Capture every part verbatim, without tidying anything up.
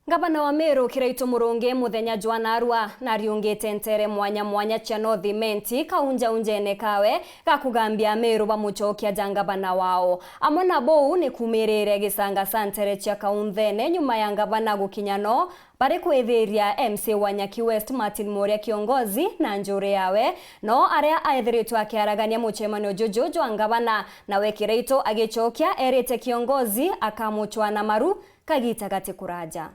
Ngavana wa Meru Kiraitu Murungi muthenya jwa narua nariungite ntere mwanya mwanya cia North Imenti kaunjaunjene kawe ga kugambia Ameru bamucokia ja ngavana wao. Amwe na bou ni kumirire gisanga ca ntere cia kaunthene nyuma ya ngavana gukinya no bari kwithiria M C wa Nyaki West Martin Muria Kiongozi na njuri yawe, no aria aethiritwe akiaragania mucemanio juju jwa ngavana, nawe Kiraitu agicokia erite Kiongozi akamucwa na maru kagita gati kuraja.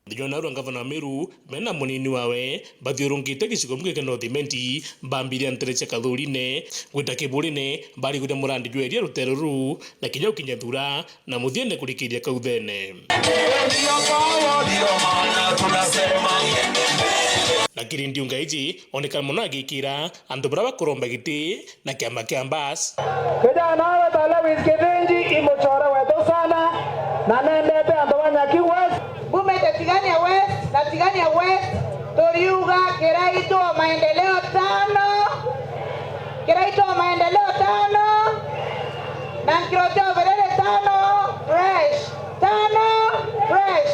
Jwa narua ngavana wa Meru, mena munini wawe, bathiurungite gicigo kimwe kia North Imenti, bambiria ntere cia Kathurine, gwita Kiburine, bariguria murandi jwa iria rutere ruru, na kinya gukinya Thura, na muthiene kurikiria Kauthene. Na Kirindi unga iji, onekana mono agikira antu baria bakuromba giti, na kiama kia Mbas. Kijana wetu Lewis Kithinji i mucore wetu sana, na nendete antu ba Nyaki West. Mbumite Tigania West na Tigania West, turiuga Kiraitu o maendeleo tano, Kiraitu o maendeleo tano, na Nkirote o birere tano, fresh, tano, fresh.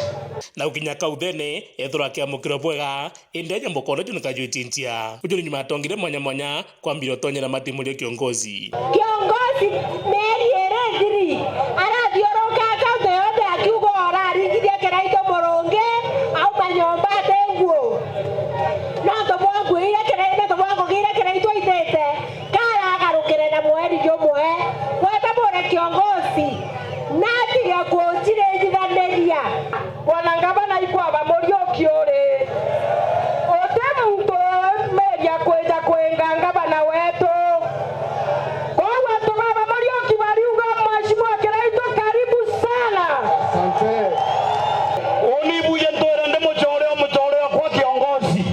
Na gukinya Kauthene, ethirwa akiamukirwa bwega, indi aja mbokore juni kajwitintia. Uju ni nyuma atongire mwanya mwanya, kwambire utonyera Martin Muria Kiongozi. Kiongozi, mieri iri ithiri, arathiuruka kaunti yonthe akiuga uraringithia Kiraitu Murungi, auma nyomba ati nguo. Nontu bwa nguo iria Kiraitu, nontu bwa ngugi iria Kiraitu aitite, kara agarukire na mweri jumwe, gweta bure Kiongozi, na atige kunjirithaniria. Bwana Ngavana, ikwaba Muriuki uri. Uti muntu umiria kwija kwinga ngavana wetu. Kwou antu baba Muriuki bariuga, Mheshimiwa Kiraitu, karibu sana. Asante. Uni buje ntwire ndi mucore o mucore okwa Kiongozi.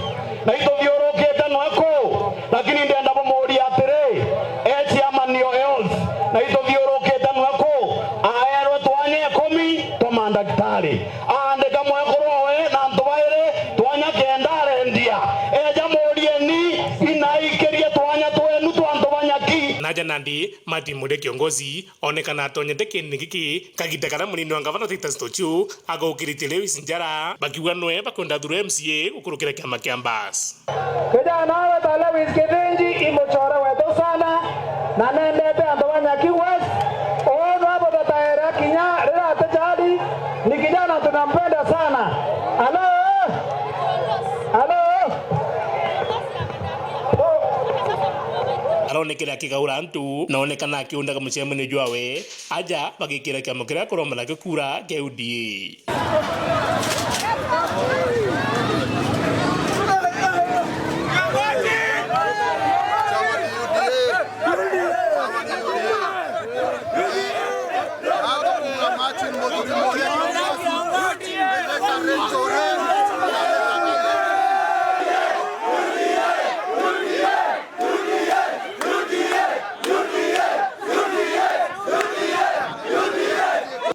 Na ituthiurukite nwe kuu. Lakini ndienda bumuuria atiri, e chairman o health, na ituthiurukite nwe kuu, aerwe twanya ikumi twa mandagitari, aandika mwekuru owe na antu bairi twanya kenda arendia. Eja muurieni, inaikirie twanya twenu twa antu ba Nyaki. Naja nandi, Martin Muria Kiongozi, onekana atonyete kieni giki, kagita karia munini wa ngavana Titus Tochio agukiritie Lewis njara, bakiuga nwe bakwenda athurwe M C A gukurukira kiama kia Mbas. Kijana wetu Lewis Kithinji i mucore wetu sana, na nendete antu ba Nyaki West. Uu nwa butataere kinya riria ati chali, ni kijana tunampenda sana. Halo? Halo? Aronekere akigaura antu, na onekana akiundaga mucemanio jwawe, aja bagikira kiama kiria akuromba nakio kura kia U D A.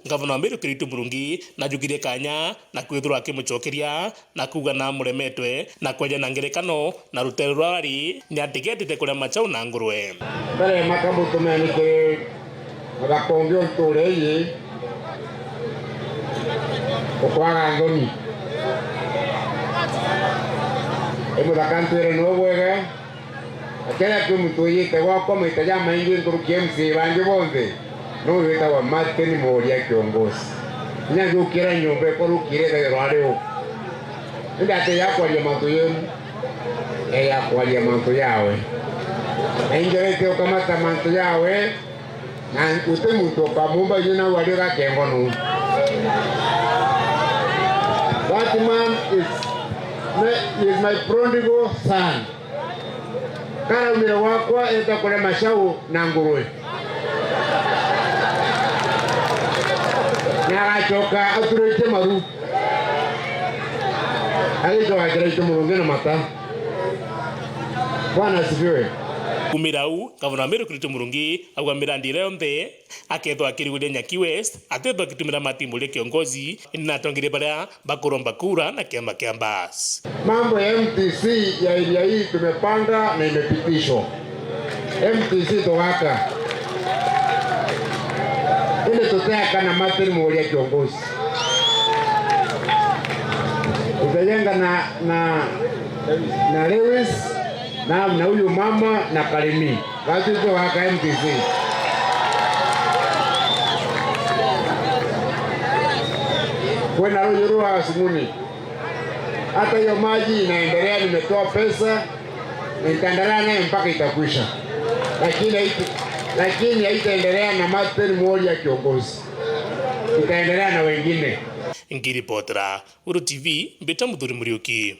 Ngavana wa Meru Kiraitu Murungi najukirie kanya na kwithirwa akimucokeria na kuuga na amuremetwe na kweja na ngerekano na rutere rwa ari ni atigetite kuria machau na ngurwe. Mbere makamutumeni ki muthaka ungi o ntuura iji ukwaga nthoni. I muthaka ntwire ni ubwega. Akethira kwi muntu wijite gwakwa maita jamaingi nkuruki ya M C A bangi bonthe, no witagwa Martin Muria Kiongozi. Kinya njukira nyomba ikwa rukiri ithagirwa ari u. Indi ati ya kwaria mantu yenu, e ya kwaria mantu yawe. Na ingerete ukamata mantu yawe, na guti muntu ukamumba inya nau ari gakengo nuu. That man is, is my prodigal son. Karaumire gwakwa eta kuria macau na ngurwe. Na agacoka aturite maru. Agicoka Kiraitu Murungi na mata. Bwana asifiwe. Kumira au, Ngavana wa Meru Kiraitu Murungi auga mirandi iria yonthe akethwa akiriguria Nyaki West, atethwa akitumira Martin Muria Kiongozi, indi natongeria baria bakuromba kura na kiama kia Mbas. Mambo ya M T C ya area hii tumepanga na imepitishwa. M T C tugaka. Indi tuteaka na Martin Muria Kiongozi. Tenga na, na, na Lewis, na, na huyu mama na Karimi. Basi tu waka M T C. Kwena rũjũ rwa Sumuni. Hata hiyo maji inaendelea, nimetoa pesa, nitaendelea nayo mpaka itakwisha. Lakini haita-, lakini haitaendelea na Martin Mworia kiongozi. Itaendelea na wengine. Ngiripotera Uru T V, mbita Muthuri Muriuki.